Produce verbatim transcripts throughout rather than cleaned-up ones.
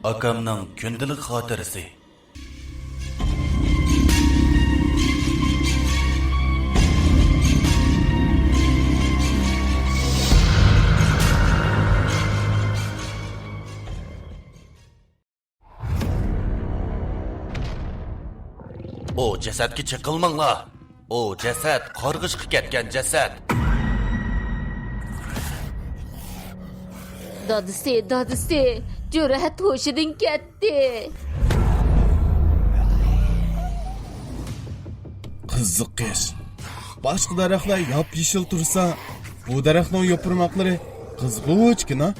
ئاكامنىڭ كۈندىلىك خاتىرىسى. ئۇ جەسەتكە چېقىلماڭلار. ئۇ جەسەت قارغىشقا كەتكەن جەسەت. دادىسى، دادىسى، جۈرئەت ھوشىدىن كەتتى. قىزىقىش. باشقا دەرەخلەر ياپيېشىل تۇرسا، بۇ دەرەخنىڭ يوپۇرماقلىرى قىزغۇچكىنا.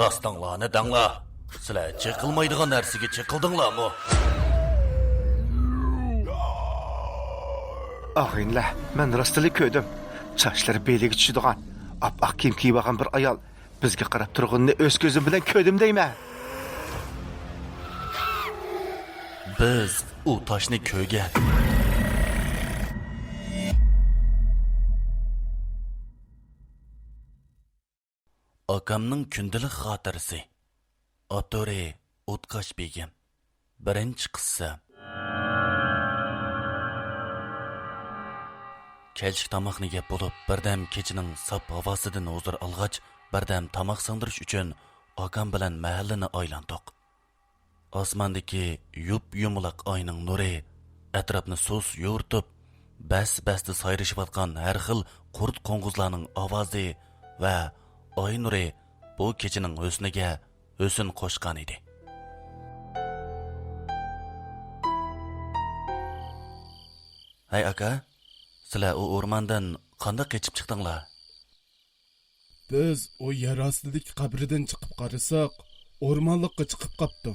راستىڭلارنى دەڭلار. سىلەر چېقىلمايدىغان نەرسىگە چېقىلدىڭلارمۇ؟ ئاغىنىلەر، مەن راستلا كۆردۈم. چاچلىرى بېلىگە چۈشىدىغان، ئاپئاق كىيىم كىيىۋالغان بىر ئايال بىزگە قاراپ تۇرغىنىنى ئۆز كۆزۈم بىلەن كۆردۈم دەيمەن. بىز ئۇ تاشنى كۆرگەن. ئاكامنىڭ كۈندىلىك خاتىرىسى. ئاپتورى: ئوتقاش بېگىم. بىرىنچى قىسسە. كەچلىك تاماقنى يەپ بولۇپ، بىردەم كېچىنىڭ ساپ ھاۋاسىدىن ھۇزۇر ئالغاچ، بىردەم تاماق سىڭدۈرۈش ئۈچۈن ئاكام بىلەن مەھەللىنى ئايلاندۇق. ئاسماندىكى يۇپ-يۇمىلاق ئاينىڭ نۇرى ئەتراپنى سۇس يورۇتۇپ، بەس-بەستە سايرىشىۋاتقان ھەر خىل قۇرت-قوڭغۇزلارنىڭ ئاۋازى ۋە ئاي نۇرى بۇ كېچىنىڭ ھۆسنىگە ھۆسن قوشقان ئىدى. ھەي ئاكا، سىلەر ئۇ ئورماندىن قانداق قېچىپ چىقتىڭلار؟ بىز ئۇ يەر ئاستىدىكى قەبرىدىن چىقىپ قارىساق، ئورمانلىققا چىقىپ قاپتۇ.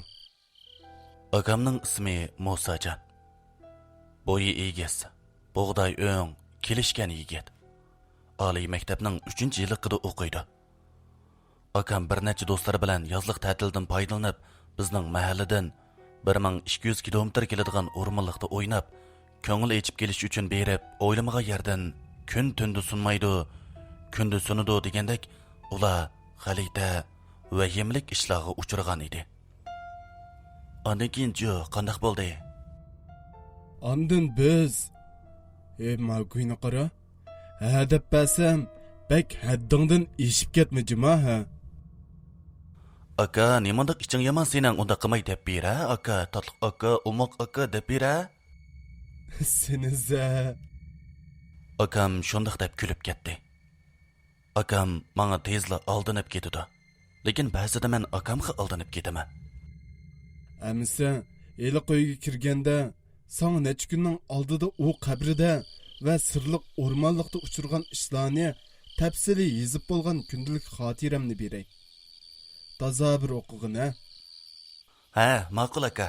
ئاكامنىڭ ئىسمى مۇساجان. بويى ئېگىز، بۇغداي ئۆڭ، كېلىشكەن يىگىت. ئالىي مەكتەپنىڭ ئۈچىنچى يىللىقىدا ئوقۇيدۇ. ئاكام بىر نەچچە دوستلىرى بىلەن يازلىق تەتىلدىن پايدىلىنىپ، بىزنىڭ مەھەللىدىن بىر مىڭ ئىككى يۈز كىلومېتىر كېلىدىغان ئورمانلىقتا ئويناپ، كۆڭۈل ئېچىپ كېلىش ئۈچۈن بېرىپ، ئويلىمىغان يەردىن كۈن تۈندە سۇنمايدۇ، كۈندە سۇنىدۇ دېگەندەك، ئۇلار غەلىتە، ۋەھىمىلىك ئىشلارغا ئۇچرىغان ئىدى. ئاندىن كېيىنچۇ قانداق بولدى؟ ئاندىن بىز، ھېي، ماگۇينى قارا. ھە دەپ بەرسەم، بەك ھەددىڭدىن ئېشىپ كەتمە جۇما، ھە. ئاكا، نېمانداق ئىچىڭ يامان سېنىڭ، ئۇنداق قىلماي دەپ بېرە، ئاكا، تاتلىق ئاكا، ئوماق ئاكا دەپ بېرە. سېنى زە. ئاكام شۇنداق دەپ كۈلۈپ كەتتى. ئاكام ماڭا تېزلا ئالدىنىپ كېتىدۇ. لېكىن بەزىدە مەن ئاكامغا ئالدىنىپ كېتىمەن. ئەمىسە، ھېلىقى ئۆيگە كىرگەندە، ساڭا نەچچە كۈننىڭ ئالدىدا ئۇ قەبرىدە ۋە سىرلىق ئورمانلىقتا ئۇچرىغان ئىشلارنى تەپسىلىي يېزىپ بولغان كۈندىلىك خاتىرەمنى بېرەي. تازا بىر ئوقۇغىن، ھە؟ ھە، ماقۇل، ئاكا.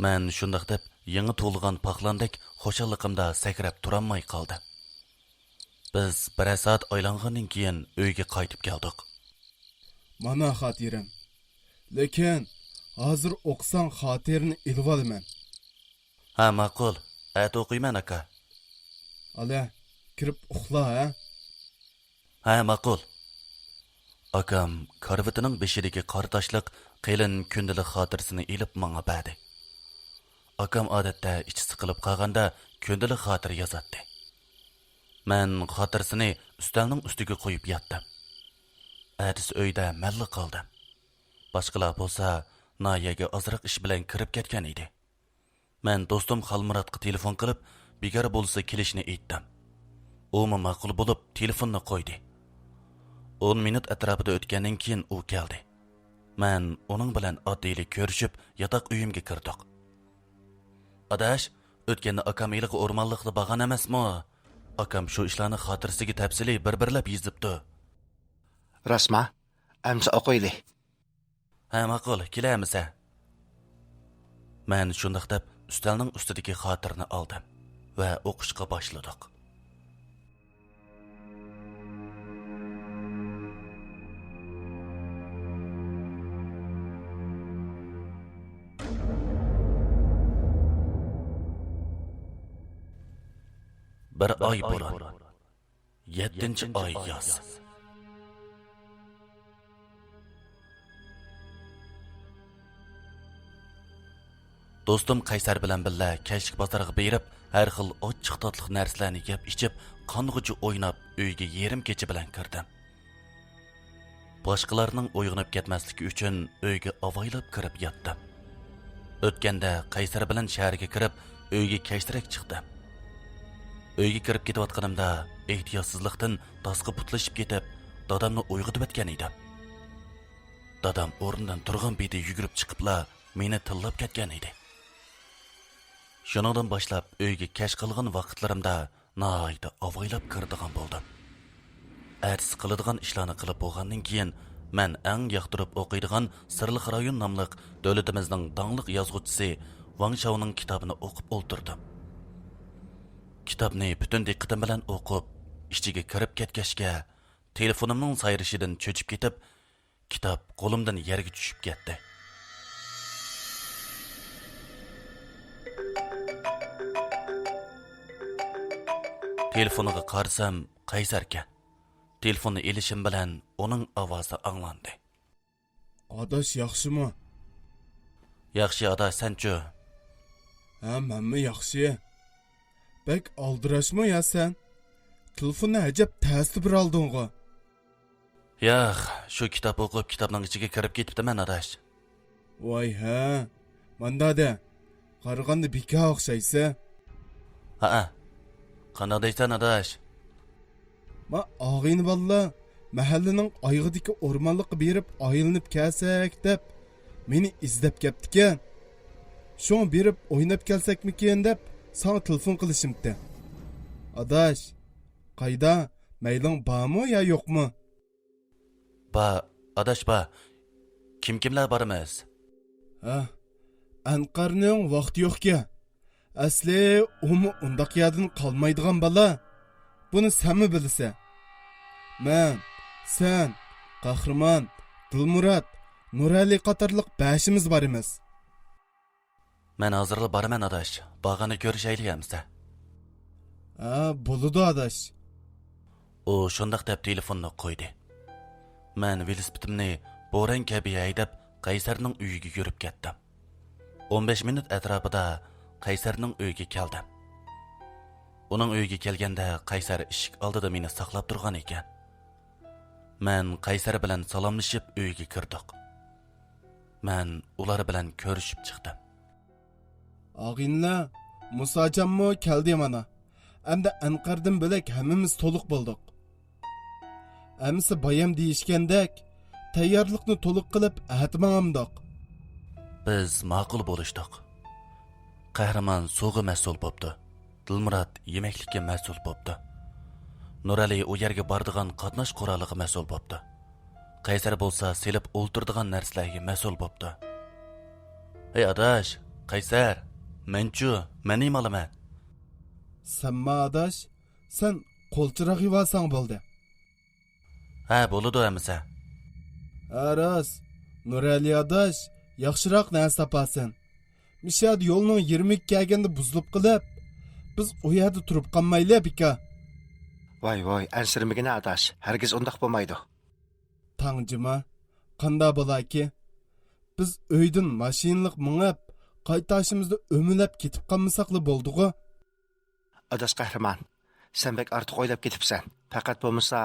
مەن شۇنداق دەپ، يېڭى تۇغۇلغان پاقلاندەك خۇشاللىقىمدا سەكرەپ تۇرالماي قالدىم. بىز بىرەر سائەت ئايلانغاندىن كېيىن ئۆيگە قايتىپ كەلدۇق. مانا خاتىرەم. لېكىن ھازىر ئوقۇساڭ خاتىرىنى ئېلىۋالىمەن. ھە، ماقۇل. ئەتە ئوقۇيمەن، ئاكا. ئالە، كىرىپ ئۇخلا، ھە؟ ھە، ماقۇل. ئاكام كارىۋىتىنىڭ بېشىدىكى قارا تاشلىق قېلىن كۈندىلىك خاتىرىسىنى ئېلىپ ماڭا بەردى. ئاكام ئادەتتە ئىچى سىقىلىپ قالغاندا كۈندىلىك خاتىرە يازاتتى. مەن خاتىرىسىنى ئۈستەلنىڭ ئۈستىگە قويۇپ ياتتىم. ئەتىسى ئۆيدە مەنلا قالدىم. باشقىلار بولسا ناھىيەگە ئازراق ئىش بىلەن كىرىپ كەتكەن ئىدى. مەن دوستۇم خالمۇراتقا تېلېفون قىلىپ، بىكار بولسا كېلىشنى ئېيتتىم. ئۇمۇ ماقۇل بولۇپ، تېلېفوننى قويدى. ئون مىنۇت ئەتراپىدا ئۆتكەندىن كېيىن ئۇ كەلدى. مەن ئۇنىڭ بىلەن ئاددىيلا كۆرۈشۈپ، ياتاق ئۆيۈمگە كىردۇق. ئاداش، ئۆتكەندە ئاكام ھېلىقى ئورمانلىقتا بارغان ئەمەسمۇ؟ ئاكام شۇ ئىشلارنى خاتىرىسىگە تەپسىلىي بىر-بىرلەپ يېزىپتۇ. راستما؟ ئەمسە ئوقۇيلى. ھە، ماقۇل، كېلە ئەمىسە. مەن شۇنداق دەپ، ئۈستەلنىڭ ئۈستىدىكى خاتىرىنى ئالدىم ۋە ئوقۇشقا باشلىدۇق. بىر ئاي بۇرۇن. يەتتىنچى ئاي ياز. دوستۇم قەيسەر بىلەن بىللە كەچلىك بازارغا بېرىپ، ھەر خىل ئاچچىق-تاتلىق نەرسىلەرنى يەپ-ئىچىپ، قانغۇچە ئويناپ، ئۆيگە يېرىم كېچە بىلەن كىردىم. باشقىلارنىڭ ئويغىنىپ كەتمەسلىكى ئۈچۈن ئۆيگە ئاۋايلاپ كىرىپ ياتتىم. ئۆتكەندە قەيسەر بىلەن شەھەرگە كىرىپ، ئۆيگە كەچتىرەك چىقتىم. ئۆيگە كىرىپ كېتىۋاتقىنىمدا ئېھتىياتسىزلىقتىن تاسقا پۇتلىشىپ كېتىپ، دادامنى ئويغىتىۋەتكەن ئىدىم. دادام ئورنىدىن تۇرغان پېتى يۈگۈرۈپ چىقىپلا مېنى تىللاپ كەتكەن ئىدى. شۇنىڭدىن باشلاپ ئۆيگە كەچ قالغان ۋاقىتلىرىمدا ناھايىتى ئاۋايلاپ كىرىدىغان بولدۇم. ئەتىسى قىلىدىغان ئىشلارنى قىلىپ بولغاندىن كېيىن، مەن ئەڭ ياقتۇرۇپ ئوقۇيدىغان سىرلىق رايون ناملىق دۆلىتىمىزنىڭ داڭلىق يازغۇچىسى ۋاڭ شاۋنىڭ كىتابىنى ئوقۇپ ئولتۇردۇم. كىتابنى پۈتۈن دىققىتىم بىلەن ئوقۇپ، ئىچىگە كىرىپ كەتكەچكە، تېلېفونۇمنىڭ سايرىشىدىن چۆچۈپ كېتىپ، كىتاب قولۇمدىن يەرگە چۈشۈپ كەتتى. تېلېفونغا قارىسام، قەيسەركەن. تېلېفوننى ئېلىشىم بىلەن ئۇنىڭ ئاۋازى ئاڭلاندى. ئاداش ياخشىمۇ؟ ياخشى ئاداش، سەنچۇ؟ ھە، مەنمۇ ياخشى. بەك ئالدىراشمۇ يا سەن؟ تېلېفوننى ئەجەب تەستە بىر ئالدىڭغۇ. ياق، شۇ كىتاب ئوقۇپ، كىتابنىڭ ئىچىگە كىرىپ كېتىپتىمەن، ئاداش. ۋاي ھە، ماندا دە، قارىغاندا بىكار ئوخشايسە. ھەئە، قانداق دەيسەن، ئاداش؟ ما ئاغىنە بالىلار مەھەللىنىڭ ئايىغىدىكى ئورمانلىققا بېرىپ ئايلىنىپ كەلسەك دەپ، مېنى ئىزدەپ كەپتىكەن. شۇڭا بېرىپ ئويناپ كەلسەكمىكىن دەپ، ساڭا تېلېفون قىلىشىمتى. ئاداش، قايدا، مەيلىڭ بارمۇ يا يوقمۇ؟ با، ئاداش با. كىم كىملەر بارىمىز؟ ھە، ئەنقەرنىڭ ۋاقتى يوقكەن. ئەسلى ئۇمۇ ئۇنداق يەردىن قالمايدىغان بالا. بۇنى سەنمۇ بىلىسەن. مەن، سەن، قەھرىمان، دىلمۇرات، نۇرئەلى قاتارلىق بەشىمىز بارىمىز. مەن ھازىرلا بارىمەن، ئاداش. بارغاندا كۆرۈشەيلى ئەمىسە. ھە، بولىدۇ، ئاداش. ئۇ شۇنداق دەپ تېلېفوننى قويدى. مەن ۋېلىسىپىتىمنى بوران كەبى ھەيدەپ، قەيسەرنىڭ ئۆيىگە يۈرۈپ كەتتىم. ئون بەش مىنۇت ئەتراپىدا قەيسەرنىڭ ئۆيىگە كەلدىم. ئۇنىڭ ئۆيىگە كەلگەندە، قەيسەر ئىشىك ئالدىدا مېنى ساقلاپ تۇرغان ئىكەن. مەن قەيسەر بىلەن سالاملىشىپ ئۆيگە كىردۇق. مەن ئۇلار بىلەن كۆرۈشۈپ چىقتىم. ئاغىنىلەر، مۇساجانمۇ كەلدى مانا. ئەمدى ئەنقەردىن بۆلەك ھەممىمىز تولۇق بولدۇق. ئەمىسە بايام دېيىشكەندەك، تەييارلىقنى تولۇق قىلىپ ئەتە ماڭامدۇق. بىز ماقۇل بولۇشتۇق. قەھرىمان سۇغا مەسئۇل بوپتۇ. دىلمۇرات يېمەكلىككە مەسئۇل بوپتۇ. نۇرئەلى ئۇ يەرگە بارىدىغان قاتناش قورالىغا مەسئۇل بوپتۇ. قەيسەر بولسا سېلىپ ئولتۇرىدىغان نەرسىلەرگە مەسئۇل بوپتۇ. ھەي ئاداش، قەيسەر، مەنچۇ، مەن نېمە ئالىمەن؟ سەنما ئاداش، سەن قولچىراغ يۇۋالساڭ بولدى. ھە، بولىدۇ ئەمىسە. ھە، راست. نۇرئەلى ئاداش، ياخشىراق نەرسە تاپارسەن. مىشەدە يولنىڭ يېرىمىگە كەلگەندە بۇزۇلۇپ قېلىپ، بىز ئۇ يەردە تۇرۇپ قالمايلى، بىكا. ۋاي، ۋاي، ئەنسىرىمىگىنە ئاداش، ھەرگىز ئۇنداق بولمايدۇ. تاڭجىما، قاندا بولاكى؟ بىز ئۆيدىن ماشىنىلىق مېڭىپ، قايتىشىمىزدا ئۆمىلەپ كېتىپ قالمىساقلا بولدىغۇ. ئاداش قەھرىمان، سەن بەك ئارتۇق ئويلاپ كېتىپسەن. پەقەت بولمىسا،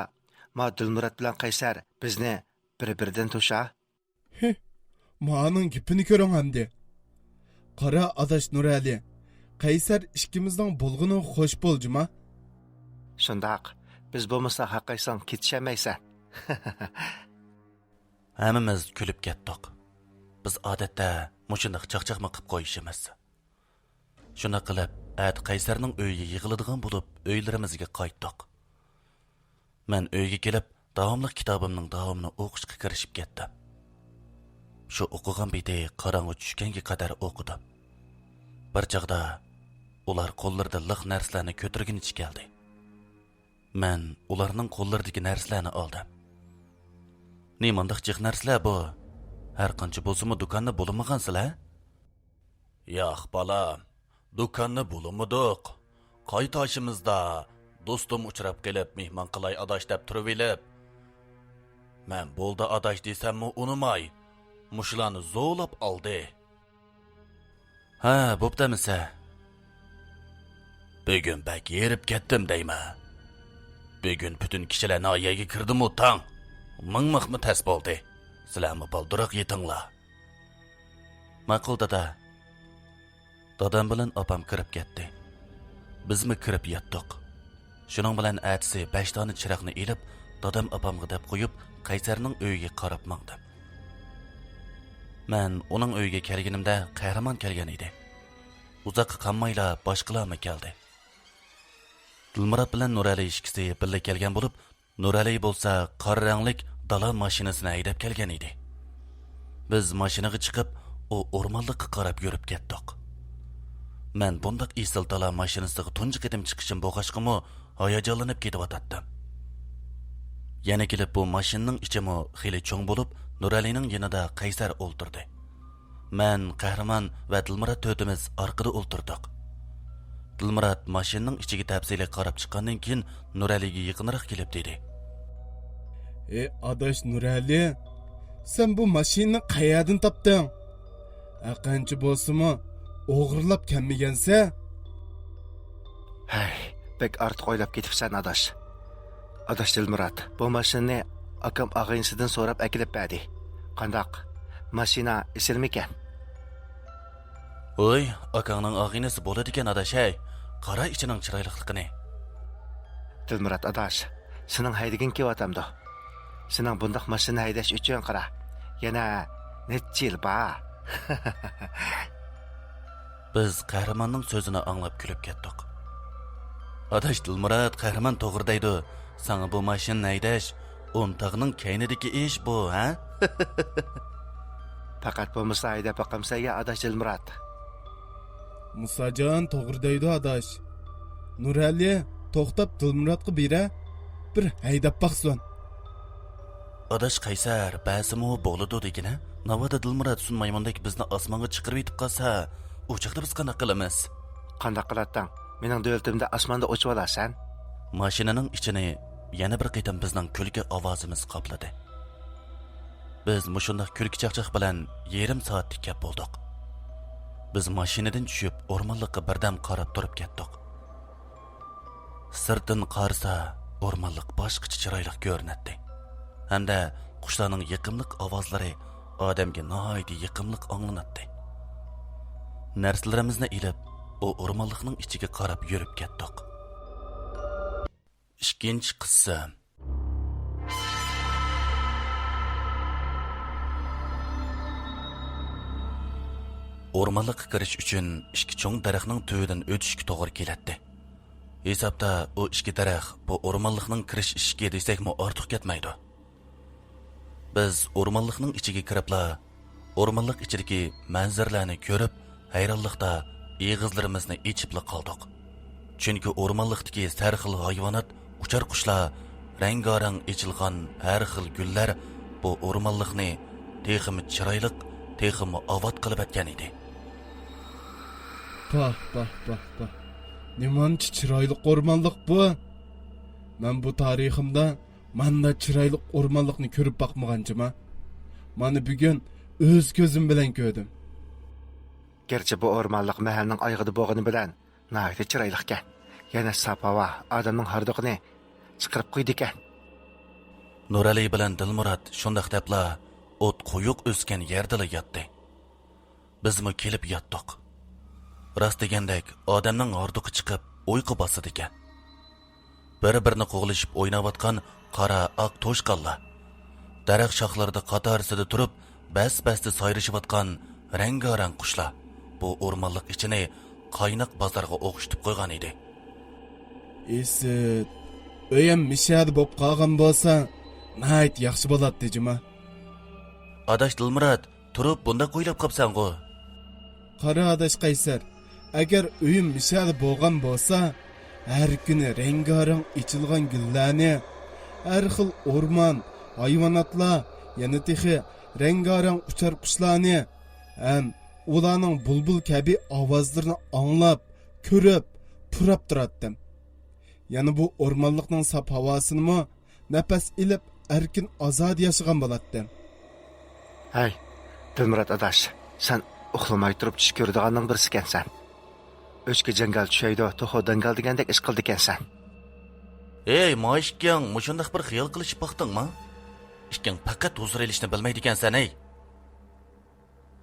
ما دىلمۇرات بىلەن قەيسەر بىزنى بىر-بىرىدىن توشا. ھى، مانىڭ گېپىنى كۆرۈڭ ئەمدى. قارا ئاداش نۇرئەلى، قەيسەر ئىككىمىزنىڭ بولغىنىغا خوش بول جۇما. شۇنداق، بىز بولمىسا ھەرقايسىڭ كېتىشەلمەيسەن. ھەممىمىز كۈلۈپ كەتتۇق. بىز ئادەتتە مۇشۇنداق چاقچاقمۇ قىپ قويۇشىمىز. شۇنداق قىلىپ، ئەتە قەيسەرنىڭ ئۆيىگە يىغىلىدىغان بولۇپ، ئۆيلىرىمىزگە قايتتۇق. مەن ئۆيگە كېلىپ، داۋاملىق كىتابىمنىڭ داۋامىنى ئوقۇشقا كىرىشىپ كەتتىم. شۇ ئوقۇغان پېتى قاراڭغۇ چۈشكەنگە قەدەر ئوقۇدۇم. بىر چاغدا ئۇلار قوللىرىدا لىق نەرسىلەرنى كۆتۈرگىنىچە كەلدى. مەن ئۇلارنىڭ قوللىرىدىكى نەرسىلەرنى ئالدىم. نېمانداق جىق نەرسىلەر بۇ؟ ھەر قانچە بولسىمۇ دۇكاننى بولىمىغانسىلەر؟ ياق، بالام، دۇكاننى بولىمىدۇق. قايتىشىمىزدا دوستۇم ئۇچراپ قېلىپ، مېھمان قىلاي ئاداش دەپ تۇرۇۋېلىپ، مەن بولدى ئاداش دېسەممۇ ئۇنىماي، مۇشۇلارنى زورلاپ ئالدى. ھە، بوپتۇ ئەمىسە. بۈگۈن بەك ھېرىپ كەتتىم دەيمەن. بۈگۈن پۈتۈن كىشىلەر ناھىيەگە كىردىمۇ تاڭ، مىڭ مىخمۇ تەس بولدى. سىلەرمۇ بالدۇراق يېتىڭلار. ماقۇل، دادا. دادام بىلەن ئاپام كىرىپ كەتتى. بىزمۇ كىرىپ ياتتۇق. شۇنىڭ بىلەن ئەتىسى بەش دانە چىراغنى ئېلىپ، دادام ئاپامغا دەپ قويۇپ، قەيسەرنىڭ ئۆيىگە قاراپ ماڭدىم. مەن ئۇنىڭ ئۆيىگە كەلگىنىمدە قەھرىمان كەلگەن ئىدى. ئۇزاققا قالمايلا باشقىلارمۇ كەلدى. دىلمۇرات بىلەن نۇرئەلى ئىككىسى بىللە كەلگەن بولۇپ، نۇرئەلى بولسا قارا رەڭلىك دالا ماشىنىسىنى ھەيدەپ كەلگەن ئىدى. بىز ماشىنىغا چىقىپ، ئۇ ئورمانلىققا قاراپ يۈرۈپ كەتتۇق. مەن بۇنداق ئېسىل دالا ماشىنىسىغا تۇنجى قېتىم چىقىشىم بولغاچقىمۇ، ھاياجانلىنىپ كېتىۋاتاتتىم. يەنە كېلىپ بۇ ماشىنىنىڭ ئىچىمۇ خېلى چوڭ بولۇپ، نۇرئەلىنىڭ يېنىدا قەيسەر ئولتۇردى. مەن، قەھرىمان ۋە دىلمۇرات تۆتىمىز ئارقىدا ئولتۇردۇق. دىلمۇرات ماشىنىنىڭ ئىچىگە تەپسىلىي قاراپ چىققاندىن كېيىن، نۇرئەلىگە يېقىنراق كېلىپ دېدى. ئى ئاداش نۇرئەلى، سەن بۇ ماشىنىنى قەيەردىن تاپتىڭ؟ ھەر قانچە بولسىمۇ، ئوغرىلاپ كەلمىگەنسەن؟ ھەي، بەك ئارتۇق ئويلاپ كېتىپسەن، ئاداش. ئاداش دىلمۇرات، بۇ ماشىنىنى ئاكام ئاغىنىسىدىن سوراپ ئەكېلىپ بەردى. قانداق؟ ماشىنا ئېسىلمىكەن؟ ھوي، ئاكاڭنىڭ ئاغىنىسى بولىدىكەن، ئاداش، ھەي. قارا ئىچىنىڭ چىرايلىقلىقىنى. دىلمۇرات ئاداش، سېنىڭ ھەيدىگىڭ كېلىۋاتامدۇ؟ سېنىڭ بۇنداق ماشىنا ھەيدەش ئۈچۈن قارا، يەنە نەچچە يىل بار. بىز قەھرىماننىڭ سۆزىنى ئاڭلاپ كۈلۈپ كەتتۇق. ئاداش دىلمۇرات، قەھرىمان توغرا دەيدۇ. ساڭا بۇ ماشىنىنى ھەيدەش ئون تاغنىڭ كەينىدىكى ئىش بۇ، ھە؟ پەقەت بولمىسا ھەيدەپ باقامسەن يا، ئاداش دىلمۇرات؟ مۇساجان توغرا دەيدۇ، ئاداش. نۇرئەلى، توختاپ دىلمۇراتقا بېرە، بىر ھەيدەپ باقسۇن. ئاداش قەيسەر، بەرسىمۇ بولىدۇ دېگىنە. ناۋادا دىلمۇرات سۇنمايمۇندەك بىزنى ئاسمانغا چىقىرىۋېتىپ قالسا، ئۇ چاغدا بىز قانداق قىلىمىز؟ قانداق قىلاتتىڭ؟ مېنىڭ دۆلىتىمدە ئاسماندا ئۇچۇۋالارسەن؟ ماشىنىنىڭ ئىچىنى يەنە بىر قېتىم بىزنىڭ كۈلكە ئاۋازىمىز قاپلىدى. بىز مۇشۇنداق كۈلكە-چاقچاق بىلەن يېرىم سائەتتەك گەپ بولدۇق. بىز ماشىنىدىن چۈشۈپ، ئورمانلىققا بىردەم قاراپ تۇرۇپ كەتتۇق. سىرتتىن قارىسا، ئورمانلىق باشقىچە چىرايلىق كۆرۈنەتتى ھەمدە قۇشلارنىڭ يېقىملىق ئاۋازلىرى ئادەمگە ناھايىتى يېقىملىق ئاڭلىناتتى. نەرسىلىرىمىزنى ئېلىپ، ئۇ ئورمانلىقنىڭ ئىچىگە قاراپ يۈرۈپ كەتتۇق. ئىككىنچى قىسىم. ئورمانلىققا كىرىش ئۈچۈن ئىككى چوڭ دەرەخنىڭ تۈۋىدىن ئۆتۈشكە توغرا كېلەتتى. ھېسابتا ئۇ ئىككى دەرەخ بۇ ئورمانلىقنىڭ كىرىش ئىشىكى دېسەكمۇ ئارتۇق كەتمەيدۇ. بىز ئورمانلىقنىڭ ئىچىگە كىرىپلا، ئورمانلىق ئىچىدىكى مەنزىرىلەرنى كۆرۈپ، ھەيرانلىقتا ئېغىزلىرىمىزنى ئېچىپلا قالدۇق. چۈنكى ئورمانلىقتىكى ھەر خىل ھايۋانات، ئۇچار قۇشلار، رەڭگارەڭ ئېچىلغان ھەر خىل گۈللەر بۇ ئورمانلىقنى تېخىمۇ چىرايلىق، تېخىمۇ ئاۋات قىلىۋەتكەن ئىدى. پاھ، پاھ، پاھ، پاھ. نېمانچە چىرايلىق ئورمانلىق بۇ! مەن بۇ تارىخىمدا مانداق چىرايلىق ئورمانلىقنى كۆرۈپ باقمىغان جۇما. مانا بۈگۈن ئۆز كۆزۈم بىلەن كۆردۈم. گەرچە بۇ ئورمانلىق مەھەلنىڭ ئايىغىدا بولغىنى بىلەن ناھايىتى چىرايلىقكەن. يەنە ساپ ھاۋا ئادەمنىڭ ھاردۇقىنى چىقىرىپ قويىدىكەن. نۇرئەلى بىلەن دىلمۇرات شۇنداق دەپلا ئوت قويۇق ئۆسكەن يەردىلا ياتتى. بىزمۇ كېلىپ ياتتۇق. راست دېگەندەك، ئادەمنىڭ ھاردۇقى چىقىپ، ئۇيقۇ باسىدىكەن. بىر-بىرىنى قوغلىشىپ ئويناۋاتقان قارا ئاق توشقانلار، دەرەخ شاخلىرىدا قاتارىسىدا تۇرۇپ، بەس-بەستە سايرىشىۋاتقان رەڭگارەڭ قۇشلار بۇ ئورمانلىق ئىچىنى قايناق بازارغا ئوخشىتىپ قويغان ئىدى. ئىسىت، ئۆيۈم مىشەدە بولۇپ قالغان بولسا، ناھايىتى ياخشى بولاتتى جۇما. ئاداش دىلمۇرات، تۇرۇپ بۇنداق ئويلاپ قاپسەنغۇ؟ قارا ئاداش قەيسەر، ئەگەر ئۆيۈم مىشەدە بولغان بولسا، ھەر كۈنى رەڭگارەڭ ئېچىلغان گۈللەرنى، ھەر خىل ئورمان، ھايۋاناتلار، يەنە تېخى رەڭگارەڭ ئۇچار قۇشلارنى ھەم ئۇلارنىڭ بۇلبۇل كەبى ئاۋازلىرىنى ئاڭلاپ، كۆرۈپ، پۇراپ تۇراتتىم. يەنە بۇ ئورمانلىقنىڭ ساپ ھاۋاسىنىمۇ نەپەس ئېلىپ، ئەركىن ئازادە ياشىغان بولاتتىم. ھەي، دىلمۇرات ئاداش، سەن ئۇخلىماي تۇرۇپ چۈش كۆرىدىغاننىڭ بىرسىكەنسەن. ئۆچكە جاڭگال چۈشەيدۇ، توخۇ داڭگال دېگەندەك ئىش قىلىدىكەنسەن. ھەي، ما ئىككىڭ مۇشۇنداق بىر خىيال قىلىشىپ باقتىڭما؟ ئىككىڭ پەقەت ھۇزۇر ئېلىشنى بىلمەيدىكەنسەن، ھەي.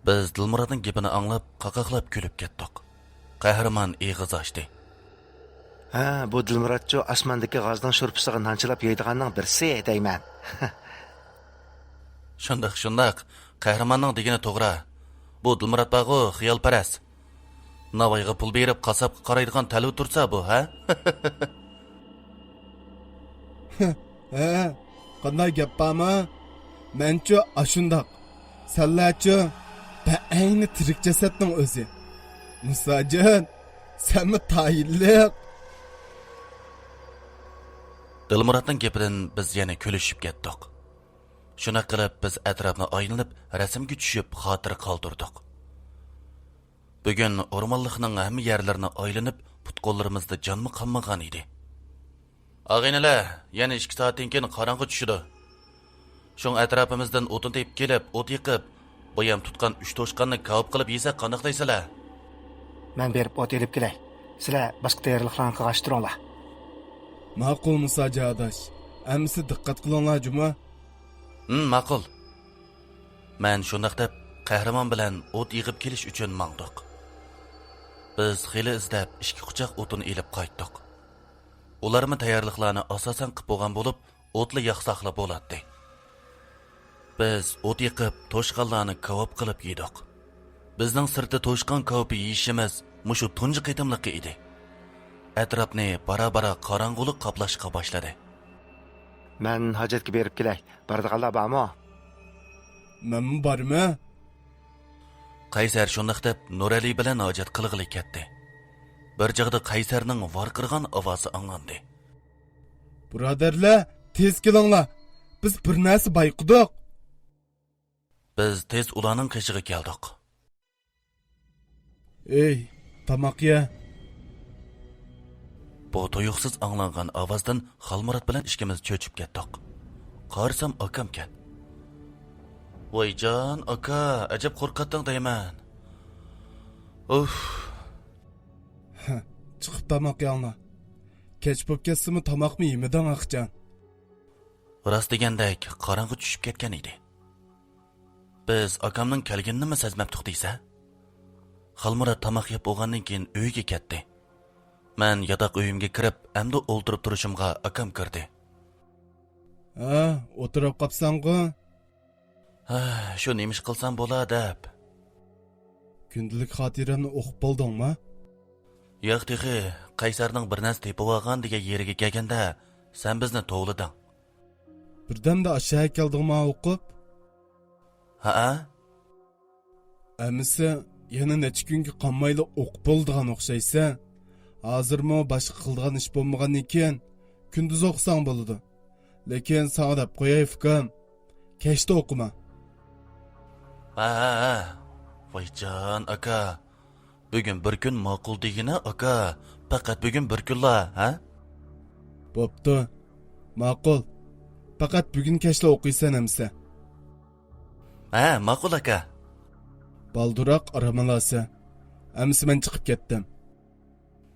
بىز دىلمۇراتنىڭ گېپىنى ئاڭلاپ، قاقاقلاپ كۈلۈپ كەتتۇق. قەھرىمان ئېغىز ئاچتى. ھە، بۇ دىلمۇراتچۇ ئاسماندىكى غازنىڭ شورپىسىغا نان چىلاپ يەيدىغاننىڭ بىرسى دەيمەن. شۇنداق، شۇنداق. قەھرىماننىڭ دېگىنى توغرا. بۇ دىلمۇرات بارغۇ، خىيالپەرەس. ناۋايغا پۇل بېرىپ، قاسساپقا قارايدىغان تەلۋە تۇرسا بۇ، ھە؟ ھە، قانداق گەپ بارمۇ؟ مەنچۇ ئاشۇنداق. سەنلەرچۇ بەئەينى تىرىك جەسەتنىڭ ئۆزى. مۇساجان، سەنمۇ تايىنلىق. دىلمۇراتنىڭ گېپىدىن بىز يەنە كۈلۈشۈپ كەتتۇق. شۇنداق قىلىپ، بىز ئەتراپنى ئايلىنىپ، رەسىمگە چۈشۈپ، خاتىرە قالدۇردۇق. بۈگۈن ئورمانلىقنىڭ ھەممە يەرلىرىنى ئايلىنىپ، پۇت-قوللىرىمىزدا جانمۇ قالمىغان ئىدى. ئاغىنىلەر، يەنە ئىككى سائەتتىن كېيىن قاراڭغۇ چۈشىدۇ. شۇڭا ئەتراپىمىزدىن ئوتۇن تېپىپ كېلىپ، ئوت يېقىپ، بايام تۇتقان ئۈچ توشقاننى كاۋاپ قىلىپ يېسەك قانداق دەيسىلەر؟ مەن بېرىپ ئوت ئېلىپ كېلەي. سىلەر باشقا تەييارلىقلارنى قىلغاچ تۇرۇڭلار. ماقۇل، مۇساجان ئاداش. ئەمىسە دىققەت قىلىڭلار جۇمۇ. ھىم، ماقۇل. مەن شۇنداق دەپ، قەھرىمان بىلەن ئوت يىغىپ كېلىش ئۈچۈن ماڭدۇق. بىز خېلى ئىزدەپ، ئىككى قۇچاق ئوتۇن ئېلىپ قايتتۇق. ئۇلارمۇ تەييارلىقلارنى ئاساسەن قىپ بولغان بولۇپ، ئوتلا ياقساقلا بولاتتى. بىز ئوت يېقىپ، توشقانلارنى كاۋاپ قىلىپ يېدۇق. بىزنىڭ سىرتتا توشقان كاۋىپى يېيىشىمىز مۇشۇ تۇنجى قېتىملىقى ئىدى. ئەتراپنى بارا-بارا قاراڭغۇلۇق قاپلاشقا باشلىدى. مەن ھاجەتكە بېرىپ كېلەي. بارىدىغانلار بارمۇ؟ مەنمۇ بارىمەن. قەيسەر شۇنداق دەپ، نۇرئەلى بىلەن ھاجەت قىلغىلى كەتتى. بىر چاغدا قەيسەرنىڭ ۋارقىرىغان ئاۋازى ئاڭلاندى. بۇرادەرلەر، تېز كېلىڭلار! بىز بىر نەرسە بايقىدۇق! بىز تېز ئۇلارنىڭ قېشىغا كەلدۇق. ئېي، تاماق يە! بۇ تۇيۇقسىز ئاڭلانغان ئاۋازدىن خالمۇرات بىلەن ئىككىمىز چۆچۈپ كەتتۇق. قارىسام، ئاكامكەن. ۋايجان، ئاكا، ئەجەب قورقاتتىڭ دەيمەن. ئۇف. چىقىپ تاماق يەڭلار. كەچ بولۇپ كەتسىمۇ تاماقمۇ يېمىدىڭ، ئاخچان. راست دېگەندەك، قاراڭغۇ چۈشۈپ كەتكەن ئىدى. بىز ئاكامنىڭ كەلگىنىنىمۇ سەزمەپتۇق دېسە. خالمۇرات تاماق يەپ بولغاندىن كېيىن ئۆيىگە كەتتى. مەن ياتاق ئۆيۈمگە كىرىپ، ئەمدى ئولتۇرۇپ تۇرۇشۇمغا ئاكام كىردى. ھە، ئولتۇرۇپ قاپسەنغۇ؟ ھە، شۇ نېمە ئىش قىلسام بولا دەپ. كۈندىلىك خاتىرەمنى ئوقۇپ بولدۇڭمۇ؟ ياق تېخى، قەيسەرنىڭ بىر نەرسە تېپىۋالغان دېگەن يېرىگە كەلگەندە، سەن بىزنى توۋلىدىڭ. بىردەمدە ئاشۇ يەرگە كەلدىڭما ئوقۇپ؟ ھەئە. ئەمىسە، يەنە نەچچە كۈنگە قالمايلا ئوقۇپ بولىدىغان ئوخشايسەن. ھازىرمۇ باشقا قىلىدىغان ئىش بولمىغاندىن كېيىن، كۈندۈز ئوقۇساڭ بولىدۇ. لېكىن ساڭا دەپ قوياي، ئۇكام، كەچتە ئوقۇما. ھە، ھە، ھە. ۋايجان، ئاكا. بۈگۈن بىر كۈن ماقۇل دېگىنە، ئاكا. پەقەت بۈگۈن بىر كۈنلا، ھە؟ بوپتۇ. ماقۇل. پەقەت بۈگۈن كەچلا ئوقۇيسەن ئەمىسە. ھە، ماقۇل، ئاكا. بالدۇراق ئارام ئالارسەن. ئەمىسە مەن چىقىپ كەتتىم.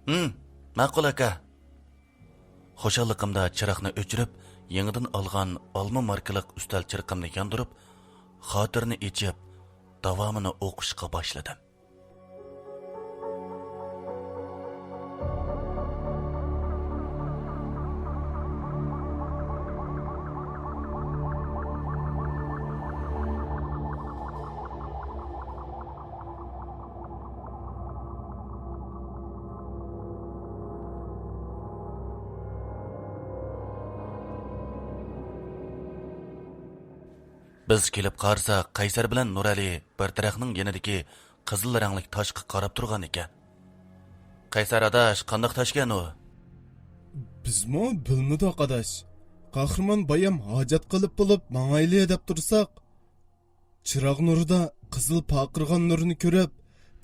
ھىم، ماقۇل، ئاكا. خۇشاللىقىمدا چىراغنى ئۆچۈرۈپ، يېڭىدىن ئالغان ئالما ماركىلىق ئۈستەل چىرىقىمنى ياندۇرۇپ، خاتىرىنى ئېچىپ، داۋامىنى ئوقۇشقا باشلىدىم. بىز كېلىپ قارىساق، قەيسەر بىلەن نۇرئەلى بىر تېرەقنىڭ يېنىدىكى قىزىل رەڭلىك تاشقا قاراپ تۇرغان ئىكەن. قەيسەر ئاداش، قانداق تاشكەن ئۇ؟ بىزمۇ بىلمىدۇق ئاداش. قەھرىمان بايام ھاجەت قىلىپ بولۇپ ماڭايلى دەپ تۇرساق، چىراغ نۇرىدا قىزىل پارقىرىغان نۇرنى كۆرۈپ،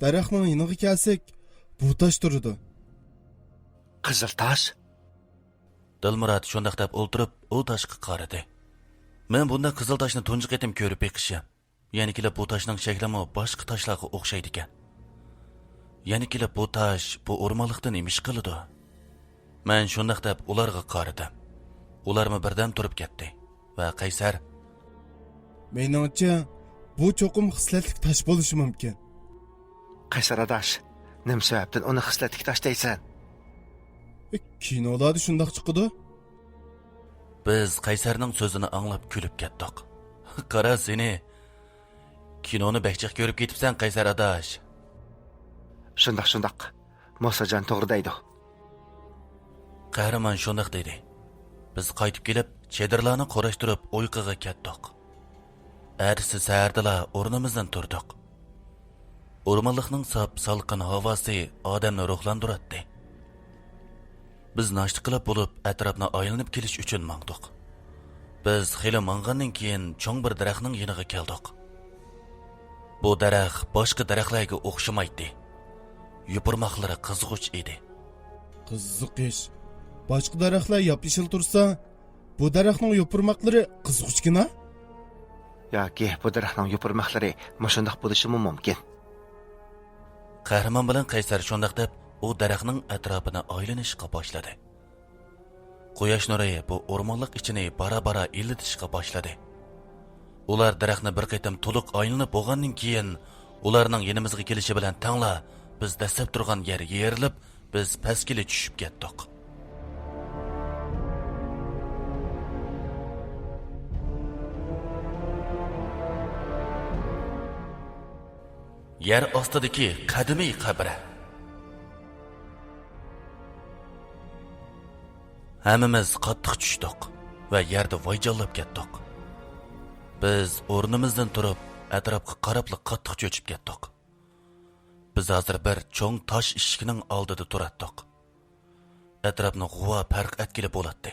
دەرەخنىڭ يېنىغا كەلسەك، بۇ تاش تۇرىدۇ. قىزىل تاش؟ دىلمۇرات شۇنداق دەپ ئولتۇرۇپ، ئۇ تاشقا قارىدى. مەن بۇنداق قىزىل تاشنى تۇنجى قېتىم كۆرۈپ بېقىشىم. يەنە كېلىپ بۇ تاشنىڭ شەكلىمۇ باشقا تاشلارغا ئوخشايدىكەن. يەنە كېلىپ بۇ تاش بۇ ئورمانلىقتا نېمە ئىش قىلىدۇ؟ مەن شۇنداق دەپ ئۇلارغا قارىدىم. ئۇلارمۇ بىردەم تۇرۇپ كەتتى. ۋە قەيسەر، مېنىڭچە، بۇ چوقۇم خىسلەتلىك تاش بولۇشى مۇمكىن. قەيسەر ئاداش، نېمە سەۋەبتىن ئۇنى خىسلەتلىك تاش دەيسەن؟ ئە، كىنولاردا شۇنداق چىقىدۇ. بىز قەيسەرنىڭ سۆزىنى ئاڭلاپ كۈلۈپ كەتتۇق. قارا سېنى! كىنونى بەك جىق كۆرۈپ كېتىپسەن، قەيسەر ئاداش. شۇنداق، شۇنداق. موساجان توغرا دەيدۇ. قەھرىمان شۇنداق دېدى. بىز قايتىپ كېلىپ، چېدىرلارنى قۇراشتۇرۇپ، ئۇيقۇغا كەتتۇق. ئەتىسى سەھەردىلا ئورنىمىزدىن تۇردۇق. ئورمانلىقنىڭ ساپ، سالقىن ھاۋاسى ئادەمنى روھلاندۇراتتى. بىز ناشتا قىلىپ بولۇپ، ئەتراپنى ئايلىنىپ كېلىش ئۈچۈن ماڭدۇق. بىز خېلى ماڭغاندىن كېيىن، چوڭ بىر دەرەخنىڭ يېنىغا كەلدۇق. بۇ دەرەخ باشقا دەرەخلەرگە ئوخشىمايتتى. يوپۇرماقلىرى قىزغۇچ ئىدى. قىزىق ئىش. باشقا دەرەخلەر ياپيېشىل تۇرسا، بۇ دەرەخنىڭ يوپۇرماقلىرى قىزغۇچكىنا؟ ياكى بۇ دەرەخنىڭ يوپۇرماقلىرى مۇشۇنداق بولۇشىمۇ مۇمكىن. قەھرىمان بىلەن قەيسەر شۇنداق دەپ، ئۇ دەرەخنىڭ ئەتراپىنى ئايلىنىشقا باشلىدى. قۇياش نۇرى بۇ ئورمانلىق ئىچىنى بارا-بارا ئىللىتىشقا باشلىدى. ئۇلار دەرەخنى بىر قېتىم تولۇق ئايلىنىپ بولغاندىن كېيىن، ئۇلارنىڭ يېنىمىزغا كېلىشى بىلەن تەڭلا بىز دەسسەپ تۇرغان يەر يېرىلىپ، بىز پەسكىلى چۈشۈپ كەتتۇق. يەر ئاستىدىكى قەدىمىي قەبرە. ھەممىمىز قاتتىق چۈشتۇق ۋە يەردە ۋايجانلاپ كەتتۇق. بىز ئورنىمىزدىن تۇرۇپ، ئەتراپقا قاراپلا قاتتىق چۆچۈپ كەتتۇق. بىز ھازىر بىر چوڭ تاش ئىشىكنىڭ ئالدىدا تۇراتتۇق. ئەتراپنى غۇۋا پەرق ئەتكىلى بولاتتى.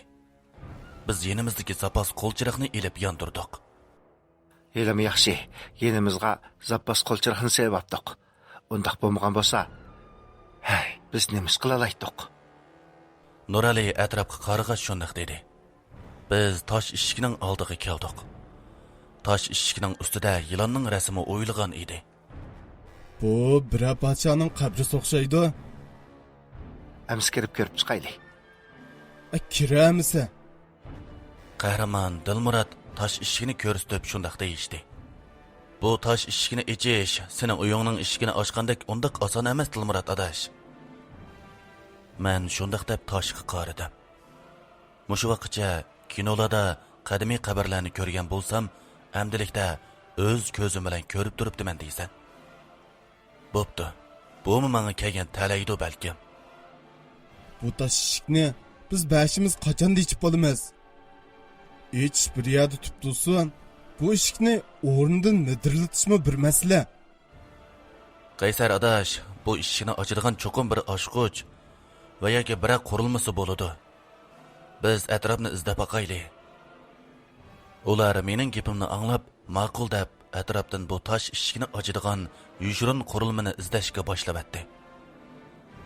بىز يېنىمىزدىكى زاپاس قول چىراغنى ئېلىپ ياندۇردۇق. ھېلىمۇ ياخشى، يېنىمىزغا زاپاس قول چىراغنى سېلىۋاپتۇق. ئۇنداق بولمىغان بولسا، ھەي، بىز نېمە ئىش قىلالايتتۇق؟ نۇرئەلى ئەتراپقا قارىغاچ شۇنداق دېدى. بىز تاش ئىشىكنىڭ ئالدىغا كەلدۇق. تاش ئىشىكنىڭ ئۈستىدە يىلاننىڭ رەسىمى ئويۇلغان ئىدى. بۇ بىرەر پادىشاھنىڭ قەبرىسى ئوخشايدۇ. ئەمسە كىرىپ كۆرۈپ چىقايلى. ئە، كىرەمسە؟ قەھرىمان دىلمۇرات تاش ئىشىكنى كۆرسىتىپ شۇنداق دېيىشتى. بۇ تاش ئىشىكنى ئېچىش سېنىڭ ئۆيۈڭنىڭ ئىشىكىنى ئاچقاندەك ئۇنداق ئاسان ئەمەس، دىلمۇرات ئاداش. مەن شۇنداق دەپ تاشقا قارىدىم. مۇشۇ ۋاقىتچە كىنولاردا قەدىمىي قەبرىلەرنى كۆرگەن بولسام، ئەمدىلىكتە ئۆز كۆزۈم بىلەن كۆرۈپ تۇرۇپتىمەن دەيسەن. بوپتۇ، بۇمۇ ماڭا كەلگەن تەلەيدۇ بەلكىم. بۇ تاش ئىشىكنى بىز بەشىمىز قاچاندا ئېچىپ بولىمىز؟ ئېچىش بىر يەردە تۇتۇلسۇن، بۇ ئىشىكنى ئورنىدىن مىدىرلىتىشمۇ بىر مەسىلە. قەيسەر ئاداش، بۇ ئىشىكنى ئاچىدىغان چوقۇم بىر ئاچقۇچ ۋە ياكى بىرەر قۇرۇلمىسى بولىدۇ. بىز ئەتراپنى ئىزدەپ باقايلى. ئۇلار مېنىڭ گېپىمنى ئاڭلاپ، ماقۇل دەپ، ئەتراپتىن بۇ تاش ئىشىكنى ئاچىدىغان يوشۇرۇن قۇرۇلمىنى ئىزدەشكە باشلىۋەتتى.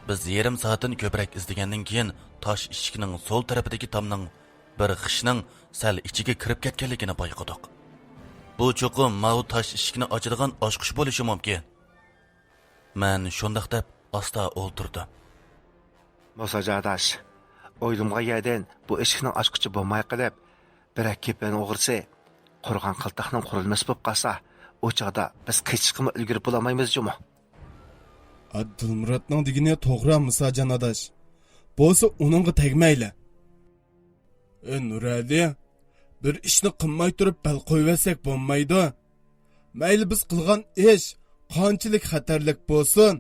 بىز يېرىم سائەتتىن كۆپرەك ئىزدىگەندىن كېيىن، تاش ئىشىكنىڭ سول تەرىپىدىكى تامنىڭ بىر خىشنىڭ سەل ئىچىگە كىرىپ كەتكەنلىكىنى بايقىدۇق. بۇ چوقۇم ماۋۇ تاش ئىشىكنى ئاچىدىغان ئاچقۇچ بولۇشى مۇمكىن. مەن شۇنداق دەپ ئاستا ئولتۇردۇم. موساجان ئاداش، ئويلىمىغان يەردىن بۇ ئىشىكنىڭ ئاچقۇچى بولماي قېلىپ، بىرەر كېپەن ئوغرىسى قۇرغان قالتاقنىڭ قۇرۇلمىسى بولۇپ قالسا، ئۇ چاغدا بىز قېچىشقىمۇ ئۈلگۈرۈپ بولالمايمىز جۇمۇ. ئابدۇلمۇراتنىڭ دېگىنى توغرا، موساجان ئاداش. بولسا ئۇنىڭغا تەگمەيلى. ئى نۇرئەلى، بىر ئىشنى قىلماي تۇرۇپ بەل قويۇۋەتسەك بولمايدۇ. مەيلى بىز قىلغان ئىش قانچىلىك خەتەرلىك بولسۇن،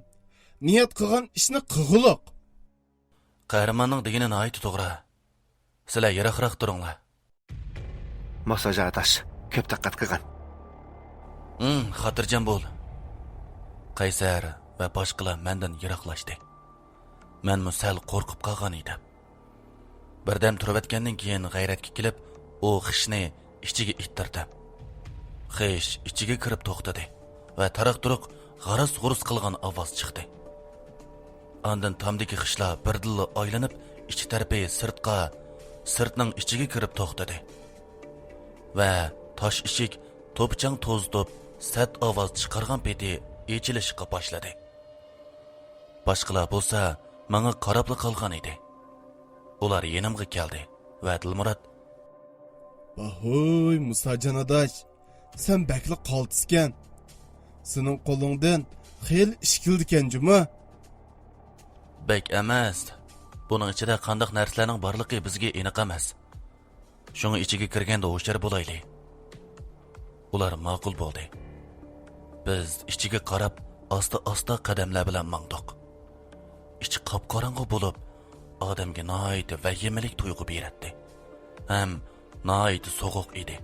نىيەت قىلغان ئىشنى قىلغۇلۇق. قەھرىماننىڭ دېگىنى ناھايىتى توغرا. سىلەر يىراقراق تۇرۇڭلار. موساجان ئاداش، كۆپ دىققەت قىلغىن. ھىم، خاتىرجەم بول. قەيسەر ۋە باشقىلار مەندىن يىراقلاشتى. مەنمۇ سەل قورقۇپ قالغان ئىدىم. بىردەم تۇرۇۋەتكەندىن كېيىن غەيرەتكە كېلىپ، ئۇ خىشنى ئىچىگە ئىتتىردىم. خىش ئىچىگە كىرىپ توختىدى ۋە تاراق-تۇرۇق غاراس-غۇرۇس قىلغان ئاۋاز چىقتى. ئاندىن تامدىكى خىشلار بىردىنلا ئايلىنىپ، ئىچى تەرىپى سىرتقا سىرتنىڭ ئىچىگە كىرىپ توختىدى ۋە تاش ئىشىك توپا-چاڭ توزۇتۇپ، سەت ئاۋاز چىقارغان پېتى ئېچىلىشقا باشلىدى. باشقىلار بولسا ماڭا قاراپلا قالغان ئىدى. ئۇلار يېنىمغا كەلدى ۋە دىلمۇرات: «ۋاھوي، مۇساجان ئاداش، سەن بەكلا قالتىسكەن. سېنىڭ قولۇڭدىن خېلى ئىش كېلىدىكەن جۇمۇ.» «بەك ئەمەس. بۇنىڭ ئىچىدە قانداق نەرسىلەرنىڭ بارلىقى بىزگە ئېنىق ئەمەس. شۇڭا ئىچىگە كىرگەندە ھوشيار بولايلى.» ئۇلار ماقۇل بولدى. بىز ئىچىگە قاراپ ئاستا-ئاستا قەدەملەر بىلەن ماڭدۇق. ئىچى قاپقاراڭغۇ بولۇپ، ئادەمگە ناھايىتى ۋەھىمىلىك تۇيغۇ بېرەتتى ھەم ناھايىتى سوغۇق ئىدى.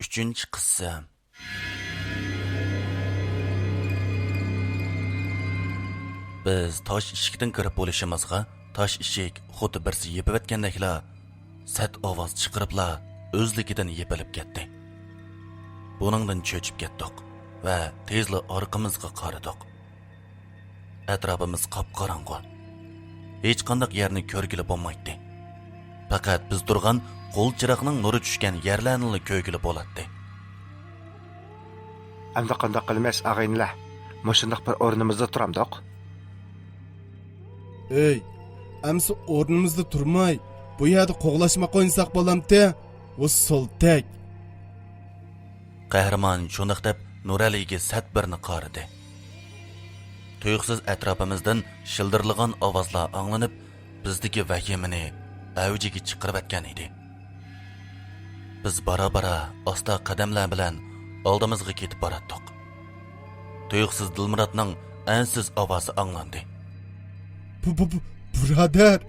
ئۈچىنچى قىسسە. بىز تاش ئىشىكتىن كىرىپ بولۇشىمىزغا، تاش ئىشىك خۇددى بىرسى يېپىۋەتكەندەكلا، سەت ئاۋاز چىقىرىپلا ئۆزلۈكىدىن يېپىلىپ كەتتى. بۇنىڭدىن چۆچۈپ كەتتۇق ۋە تېزلا ئارقىمىزغا قارىدۇق. ئەتراپىمىز قاپقاراڭغۇ. ھېچقانداق يەرنى كۆرگىلى بولمايتتى. پەقەت بىز تۇرغان قول چىراغنىڭ نۇرى چۈشكەن يەرلەرنىلا كۆرگىلى بولاتتى. ئەمدى قانداق قىلىمىز، ئاغىنىلەر؟ مۇشۇنداق بىر ئورنىمىزدا تۇرامدۇق؟ ئەي، ئەمسە ئورنىمىزدا تۇرماي، بۇ يەردە قوغلاشماق ئوينىساق بولامتى؟ ۋۇ سولتەك! قەھرىمان شۇنداق دەپ نۇرئەلىگە سەت بىرنى قارىدى. تۇيۇقسىز ئەتراپىمىزدىن شىلدىرلىغان ئاۋازلار ئاڭلىنىپ، بىزدىكى ۋەھىمىنى ئەۋجىگە چىقىرىۋەتكەن ئىدى. بىز بارا-بارا ئاستا قەدەملەر بىلەن ئالدىمىزغا كېتىپ باراتتۇق. تۇيۇقسىز دىلمۇراتنىڭ ئەنسىز ئاۋازى ئاڭلاندى. بۇ، بۇ، بۇ، بۇرادەر!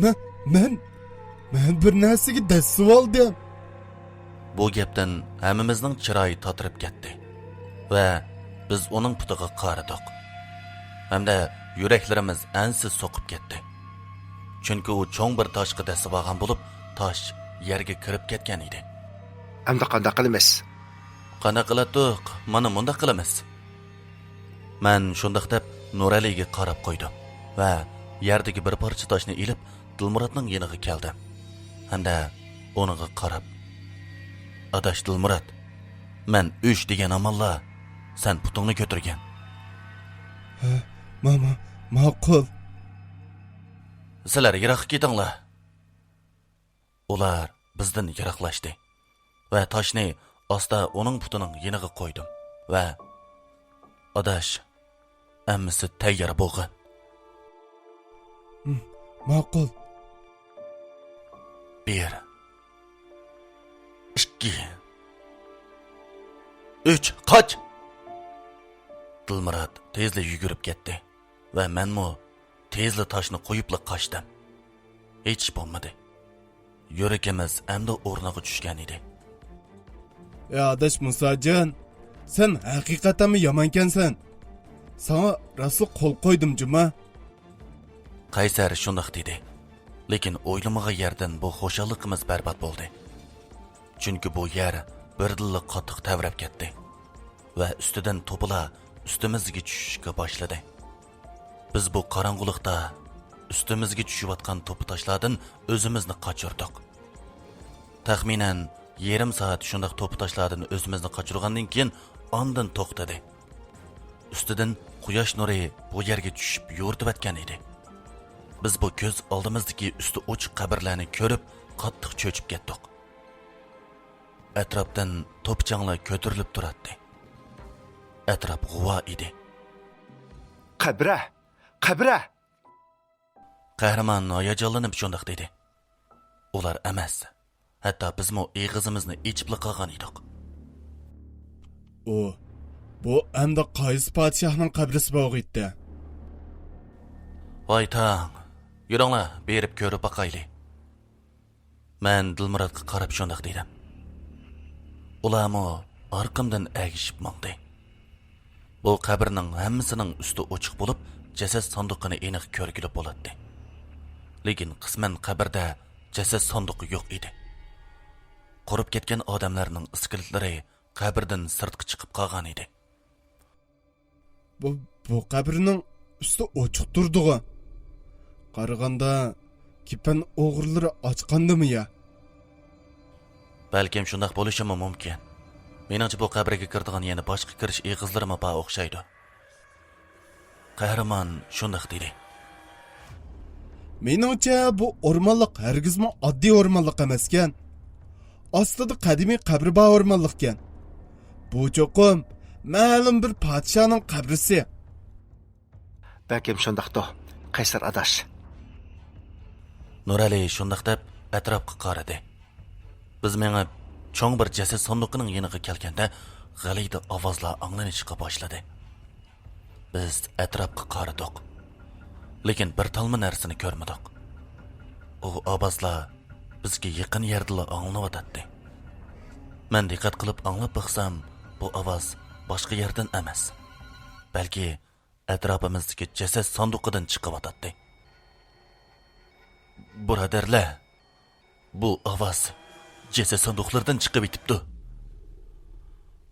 مەن، مەن، مەن بىر نەرسىگە دەسسىۋالدىم! بۇ گەپتىن ھەممىمىزنىڭ چىرايى تاتىرىپ كەتتى ۋە بىز ئۇنىڭ پۇتىغا قارىدۇق ھەمدە يۈرەكلىرىمىز ئەنسىز سوقۇپ كەتتى. چۈنكى ئۇ چوڭ بىر تاشقا دەسسىۋالغان بولۇپ، تاش يەرگە كىرىپ كەتكەن ئىدى. ئەمدى قانداق قىلىمىز؟ قانداق قىلاتتۇق؟ مانا مۇنداق قىلىمىز. مەن شۇنداق دەپ نۇرئەلىگە قاراپ قويدۇم ۋە يەردىكى بىر پارچە تاشنى ئېلىپ، دىلمۇراتنىڭ يېنىغا كەلدىم ھەمدە ئۇنىڭغا قاراپ، «ئاداش دىلمۇرات، مەن ئۈچ دېگەن ھامانلا سەن پۇتۇڭنى كۆتۈرگەن.» ھە، ما-، ما-، ماقۇل. «سىلەر يىراققا كېتىڭلار.» ئۇلار بىزدىن يىراقلاشتى ۋە تاشنى ئاستا ئۇنىڭ پۇتىنىڭ يېنىغا قويدۇم ۋە، «ئاداش، ھەممىسى تەييار بولغىن.» ھىم، ماقۇل. بىر، ئىككى، ئۈچ، قاچ! دىلمۇرات تېزلا يۈگۈرۈپ كەتتى ۋە مەنمۇ تېزلا تاشنى قويۇپلا قاچتىم. ھېچ ئىش بولمىدى. يۈرىكىمىز ئەمدى ئورنىغا چۈشكەن ئىدى. ئەي ئاداش مۇساجان، سەن ھەقىقەتەنمۇ يامانكەنسەن. ساڭا راستلا قول قويدۇم جۇما. قەيسەر شۇنداق دېدى. لېكىن ئويلىمىغان يەردىن بۇ خۇشاللىقىمىز بەربات بولدى. چۈنكى بۇ يەر بىردىنلا قاتتىق تەۋرەپ كەتتى ۋە ئۈستىدىن توپىلار ئۈستىمىزگە چۈشۈشكە باشلىدى. بىز بۇ قاراڭغۇلۇقتا ئۈستىمىزگە چۈشۈۋاتقان توپا تاشلاردىن ئۆزىمىزنى قاچۇردۇق. تەخمىنەن يېرىم سائەت شۇنداق توپا تاشلاردىن ئۆزىمىزنى قاچۇرغاندىن كېيىن ئاندىن توختىدى. ئۈستىدىن قۇياش نۇرى بۇ يەرگە چۈشۈپ يورۇتۇۋەتكەن ئىدى. بىز بۇ كۆز ئالدىمىزدىكى ئۈستى ئوچۇق قەبرىلەرنى كۆرۈپ قاتتىق چۆچۈپ كەتتۇق. ئەتراپتىن توپا-چاڭلار كۆتۈرۈلۈپ تۇراتتى. ئەتراپ غۇۋا ئىدى. «قەبرە! قەبرە!» قەھرىمان ھاياجانلىنىپ شۇنداق دېدى. ئۇلار ئەمەس، ھەتتا بىزمۇ ئېغىزىمىزنى ئېچىپلا قالغان ئىدۇق. ئۇ، بۇ ئەمدى قايسى پادىشاھنىڭ قەبرىسى بولغىيتتى؟ ۋاي تاڭ، يۈرۈڭلار، بېرىپ كۆرۈپ باقايلى. مەن دىلمۇراتقا قاراپ شۇنداق دېدىم. ئۇلارمۇ ئارقامدىن ئەگىشىپ ماڭدى. بۇ قەبرىنىڭ ھەممىسىنىڭ ئۈستى ئوچۇق بولۇپ، جەسەت ساندۇقىنى ئېنىق كۆرگىلى بولاتتى. لېكىن قىسمەن قەبرىدە جەسەت ساندۇقى يوق ئىدى. قۇرۇپ كەتكەن ئادەملەرنىڭ ئىسكىلېتلىرى قەبرىدىن سىرتقا چىقىپ قالغان ئىدى. بۇ، بۇ قەبرىنىڭ ئۈستى ئوچۇق تۇرىدىغۇ؟ قارىغاندا، كېپەن ئوغرىلىرى ئاچقاندىمۇ يا؟ بەلكىم شۇنداق بولۇشىمۇ مۇمكىن. مېنىڭچە، بۇ قەبرىگە كىرىدىغان يەنە باشقا كىرىش ئېغىزلىرىمۇ بار ئوخشايدۇ. قەھرىمان شۇنداق دېدى. مېنىڭچە، بۇ ئورمانلىق ھەرگىزمۇ ئاددىي ئورمانلىق ئەمەسكەن. ئاستىدا قەدىمىي قەبرە بار ئورمانلىقكەن. بۇ چوقۇم مەلۇم بىر پادىشاھنىڭ قەبرىسى. بەلكىم شۇنداقتۇ، قەيسەر ئاداش. نۇرئەلى شۇنداق دەپ ئەتراپقا قارىدى. بىز مېڭىپ، چوڭ بىر جەسەت ساندۇقىنىڭ يېنىغا كەلگەندە، غەلىتە ئاۋازلار ئاڭلىنىشقا باشلىدى. بىز ئەتراپقا قارىدۇق. لېكىن بىر تالما نەرسىنى كۆرمىدۇق. ئۇ ئاۋازلار بىزگە يېقىن يەردىلا ئاڭلىنىۋاتاتتى. مەن دىققەت قىلىپ ئاڭلاپ باقسام، بۇ ئاۋاز باشقا يەردىن ئەمەس، بەلكى ئەتراپىمىزدىكى جەسەت ساندۇقىدىن چىقىۋاتاتتى. بۇرادەرلەر، بۇ ئاۋاز جەسەت ساندۇقلىرىدىن چىقىۋېتىپتۇ.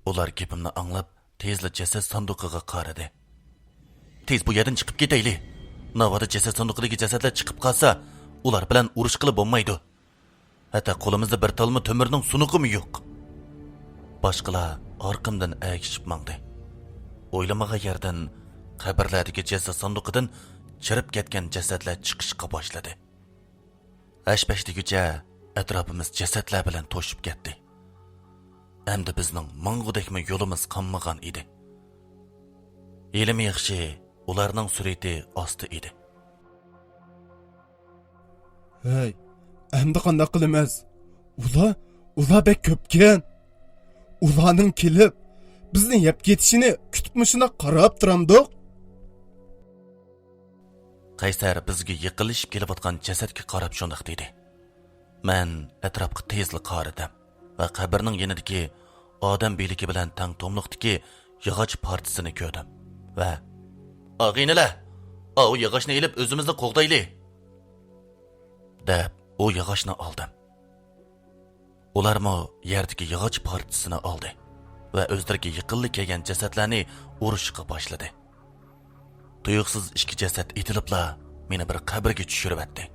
ئۇلار گېپىمنى ئاڭلاپ، تېزلا جەسەت ساندۇقىغا قارىدى. تېز بۇ يەردىن چىقىپ كېتەيلى. ناۋادا جەسەت ساندۇقىدىكى جەسەتلەر چىقىپ قالسا، ئۇلار بىلەن ئۇرۇشقىلى بولمايدۇ. ھەتتا قولىمىزدا بىر تالما تۆمۈرنىڭ سۇنۇقىمۇ يوق. باشقىلار ئارقامدىن ئەگىشىپ ماڭدى. ئويلىمىغان يەردىن قەبرىلەردىكى جەسەت ساندۇقىدىن چىرىپ كەتكەن جەسەتلەر چىقىشقا باشلىدى. ھەش-پەش دېگۈچە ئەتراپىمىز جەسەتلەر بىلەن توشۇپ كەتتى. ئەمدى بىزنىڭ ماڭغۇدەكمۇ يولىمىز قالمىغان ئىدى. ھېلىمۇ ياخشى، ئۇلارنىڭ سۈرئىتى ئاستا ئىدى. ھەي، ئەمدى قانداق قىلىمىز؟ ئۇلار، ئۇلار بەك كۆپكەن. ئۇلارنىڭ كېلىپ، بىزنى يەپ كېتىشىنى كۈتۈپ مۇشۇنداق قاراپ تۇرامدۇق؟ قەيسەر بىزگە يېقىنلىشىپ كېلىۋاتقان جەسەتكە قاراپ شۇنداق دېدى. مەن ئەتراپقا تېزلا قارىدىم ۋە قەبرىنىڭ يېنىدىكى ئادەم بىلىكى بىلەن تەڭ توملۇقتىكى ياغاچ پارچىسىنى كۆردۈم ۋە، «ئاغىنىلەر، ئاۋۇ ياغاچنى ئېلىپ ئۆزىمىزنى قوغدايلى!» دەپ، ئۇ ياغاچنى ئالدىم. ئۇلارمۇ يەردىكى ياغاچ پارچىسىنى ئالدى ۋە ئۆزلىرىگە يېقىنلا كەلگەن جەسەتلەرنى ئۇرۇشقا باشلىدى. تۇيۇقسىز ئىككى جەسەت ئېتىلىپلا مېنى بىر قەبرىگە چۈشۈرۈۋەتتى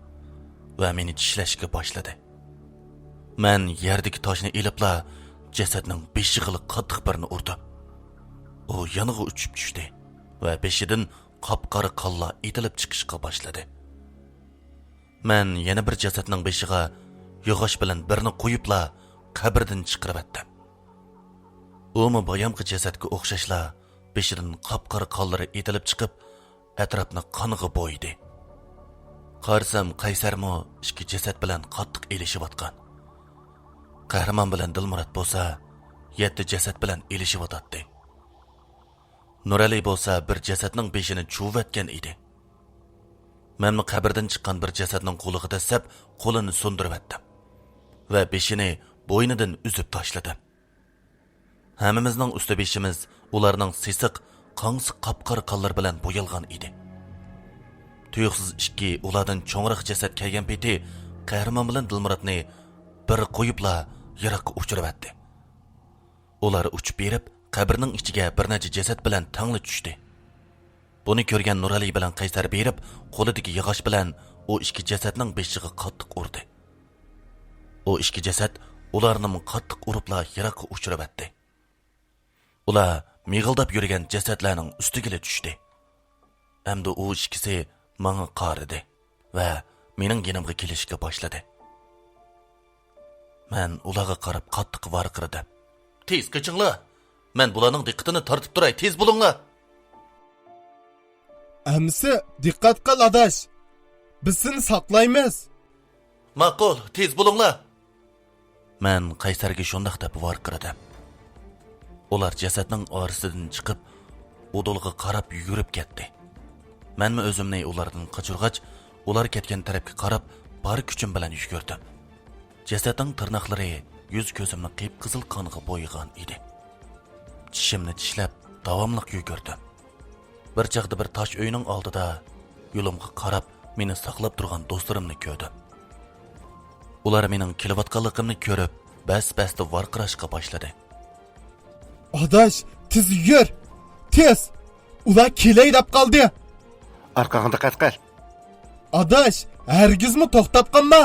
ۋە مېنى چىشلەشكە باشلىدى. مەن يەردىكى تاشنى ئېلىپلا جەسەتنىڭ بېشىغىلا قاتتىق بىرنى ئۇردۇم. ئۇ يانغا ئۇچۇپ چۈشتى ۋە بېشىدىن قاپقارا قانلار ئېتىلىپ چىقىشقا باشلىدى. مەن يەنە بىر جەسەتنىڭ بېشىغا ياغاچ بىلەن بىرنى قويۇپلا قەبرىدىن چىقىرىۋەتتىم. ئۇمۇ بايامقى جەسەتكە ئوخشاشلا بېشىدىن قاپقارا قانلىرى ئېتىلىپ چىقىپ، ئەتراپنى قانغا بويىدى. قارىسام، قەيسەرمۇ ئىككى جەسەت بىلەن قاتتىق ئېلىشىۋاتقان. قەھرىمان بىلەن دىلمۇرات بولسا يەتتە جەسەت بىلەن ئېلىشىۋاتاتتى. نۇرئەلى بولسا بىر جەسەتنىڭ بېشىنى چۇۋۇۋەتكەن ئىدى. مەنمۇ قەبرىدىن چىققان بىر جەسەتنىڭ قۇلىقى دەسسەپ قولىنى سۇندۇرۇۋەتتىم ۋە بېشىنى بوينىدىن ئۈزۈپ تاشلىدىم. ھەممىمىزنىڭ ئۈستى بېشىمىز ئۇلارنىڭ سېسىق، قاڭسىق قاپقارا قانلىرى بىلەن بويالغان ئىدى. تۇيۇقسىز ئىككى ئۇلاردىن چوڭراق جەسەت كەلگەن پېتى قەھرىمان بىلەن دىلمۇراتنى بىر قويۇپلا يىراققا ئۇچۇرۇۋەتتى. ئۇلار ئۇچۇپ بېرىپ، قەبرىنىڭ ئىچىگە بىر نەچچە جەسەت بىلەن تەڭلا چۈشتى. بۇنى كۆرگەن نۇرئەلى بىلەن قەيسەر بېرىپ، قولىدىكى ياغاچ بىلەن ئۇ ئىككى جەسەتنىڭ بېشىغا قاتتىق ئۇردى. ئۇ ئىككى جەسەت ئۇلارنىمۇ قاتتىق ئۇرۇپلا يىراققا ئۇچۇرۇۋەتتى. ئۇلار مىغىلداپ يۈرگەن جەسەتلەرنىڭ ئۈستىگىلا چۈشتى. ئەمدى ئۇ ئىككىسى ماڭا قارىدى ۋە مېنىڭ يېنىمغا كېلىشكە باشلىدى. مەن ئۇلارغا قاراپ قاتتىق ۋارقىرىدىم. تېز قېچىڭلار! مەن بۇلارنىڭ دىققىتىنى تارتىپ تۇراي، تېز بولۇڭلار! ئەمىسە دىققەت قىل، ئاداش! بىز سېنى ساقلايمىز! ماقۇل، تېز بولۇڭلار! مەن قەيسەرگە شۇنداق دەپ ۋارقىرىدىم. ئۇلار جەسەتنىڭ ئارىسىدىن چىقىپ، ئۇدۇلغا قاراپ يۈگۈرۈپ كەتتى. مەنمۇ ئۆزۈمنى ئۇلاردىن قاچۇرغاچ، ئۇلار كەتكەن تەرەپكە قاراپ بار كۈچۈم بىلەن يۈگۈردۈم. جەسەتنىڭ تىرناقلىرى يۈز-كۆزۈمنى قىپقىزىل قانغا بويىغان ئىدى. چىشىمنى چىشلەپ، داۋاملىق يۈگۈردۈم. بىر چاغدا بىر تاش ئۆينىڭ ئالدىدا يولۇمغا قاراپ مېنى ساقلاپ تۇرغان دوستلىرىمنى كۆردۈم. ئۇلار مېنىڭ كېلىۋاتقانلىقىمنى كۆرۈپ، بەس-بەستە ۋارقىراشقا باشلىدى. ئاداش، تېز يۈر! تېز! ئۇلار كېلەي دەپ قالدى! ئارقاڭغا دىققەت قىل! ئاداش، ھەرگىزمۇ توختاپ قالما!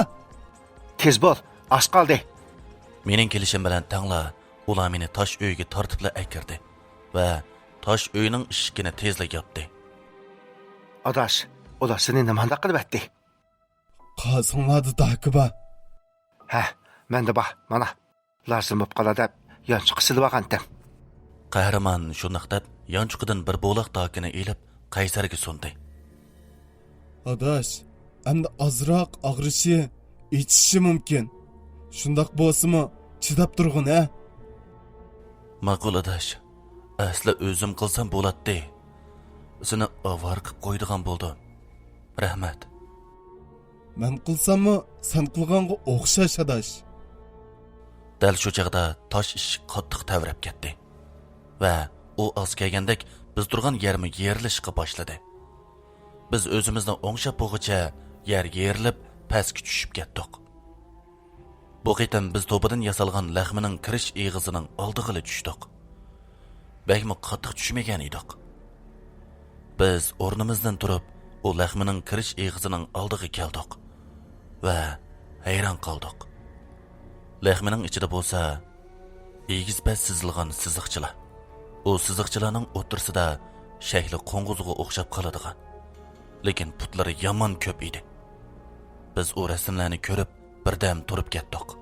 تېز بول، ئاز قالدى! مېنىڭ كېلىشىم بىلەن تەڭلا ئۇلار مېنى تاش ئۆيگە تارتىپلا ئەكىردى ۋە تاش ئۆينىڭ ئىشىكىنى تېزلا ياپتى. ئاداش، ئۇلار سېنى نېمانداق قىلىۋەتتى؟ قازىڭلاردا داكا بار. ھە، مەندە بار، مانا. لازىم بولۇپ قالار دەپ يانچۇققا سېلىۋالغانتىم. قەھرىمان شۇنداق دەپ يانچۇقىدىن بىر بولاق داكىنى ئېلىپ قەيسەرگە سۇندى. ئاداش، ئەمدى ئازراق ئاغرىشى، ئېچىشى مۇمكىن. شۇنداق بولسىمۇ چىداپ تۇرغىن ھە. ماقۇل ئاداش، ئەسلى ئۆزۈم قىلسام بولاتتى. سېنى ئاۋارە قىپ قويىدىغان بولدۇم. رەھمەت. مەن قىلساممۇ سەن قىلغانغا ئوخشاش ئاداش. دەل شۇ چاغدا تاش ئىشىك قاتتىق تەۋرەپ كەتتى ۋە ئۇ ئاز كەلگەندەك بىز تۇرغان يەرمۇ يېرىلىشقا باشلىدى. بىز ئۆزىمىزنى ئوڭشاپ بولغۇچە يەر يېرىلىپ پەسكە چۈشۈپ كەتتۇق. بۇ قېتىم بىز توپىدىن ياسالغان لەخمىنىڭ كىرىش ئېغىزىنىڭ ئالدىغىلا چۈشتۇق. بەكمۇ قاتتىق چۈشمىگەن ئىدۇق. بىز ئورنىمىزدىن تۇرۇپ، ئۇ لەخمىنىڭ كىرىش ئېغىزىنىڭ ئالدىغا كەلدۇق ۋە ھەيران قالدۇق. لەخمىنىڭ ئىچىدە بولسا ئېگىز-پەس سىزىلغان سىزىقچىلار. ئۇ سىزىقچىلارنىڭ ئوتتۇرىسىدا شەكلى قوڭغۇزغا ئوخشاپ قالىدىغان، لېكىن پۇتلىرى يامان كۆپ ئىدى. بىز ئۇ رەسىملەرنى كۆرۈپ، بىردەم تۇرۇپ كەتتۇق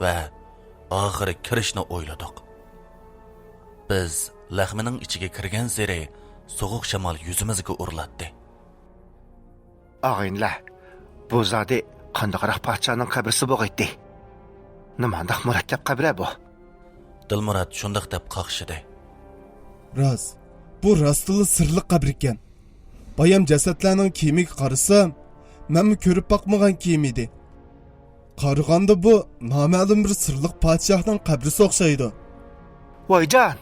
ۋە ئاخىرى كىرىشنى ئويلىدۇق. بىز لەخمىنىڭ ئىچىگە كىرگەنسېرى سوغۇق شامال يۈزىمىزگە ئۇرۇلاتتى. ئاغىنىلەر، بۇ زادى قانداقراق پادىشاھنىڭ قەبرىسى بولغايتتى؟ نېمانداق مۇرەككەپ قەبرە بۇ؟ دىلمۇرات شۇنداق دەپ قاقشىدى. راست، بۇ راستلا سىرلىق قەبرىكەن. بايام جەسەتلەرنىڭ كىيىمىگە قارىسام، مەنمۇ كۆرۈپ باقمىغان كىيىم ئىدى. قارىغاندا بۇ نامەلۇم بىر سىرلىق پادىشاھنىڭ قەبرىسى ئوخشايدۇ. ۋايجان!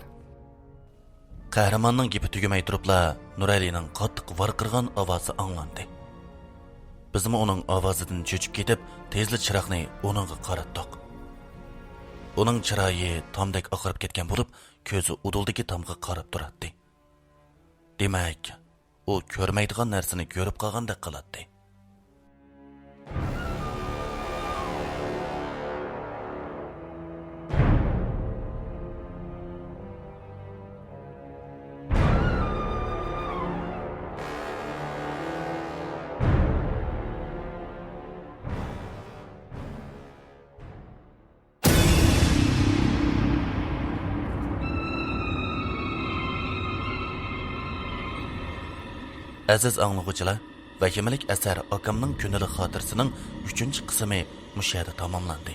قەھرىماننىڭ گېپى تۈگىمەي تۇرۇپلا نۇرئەلىنىڭ قاتتىق ۋارقىرىغان ئاۋازى ئاڭلاندى. بىزمۇ ئۇنىڭ ئاۋازىدىن چۆچۈپ كېتىپ، تېزلا چىراغنى ئۇنىڭغا قاراتتۇق. ئۇنىڭ چىرايى تامدەك ئاقىرىپ كەتكەن بولۇپ، كۆزى ئۇدۇلدىكى تامغا قاراپ تۇراتتى. دېمەك، ئۇ كۆرمەيدىغان نەرسىنى كۆرۈپ قالغاندەك قىلاتتى. ئەزىز ئاڭلىغۇچىلار، ۋەھىمىلىك ئەسەر ئاكامنىڭ كۈندىلىك خاتىرىسىنىڭ ئۈچىنچى قىسمى مۇشۇ يەردە تاماملاندى.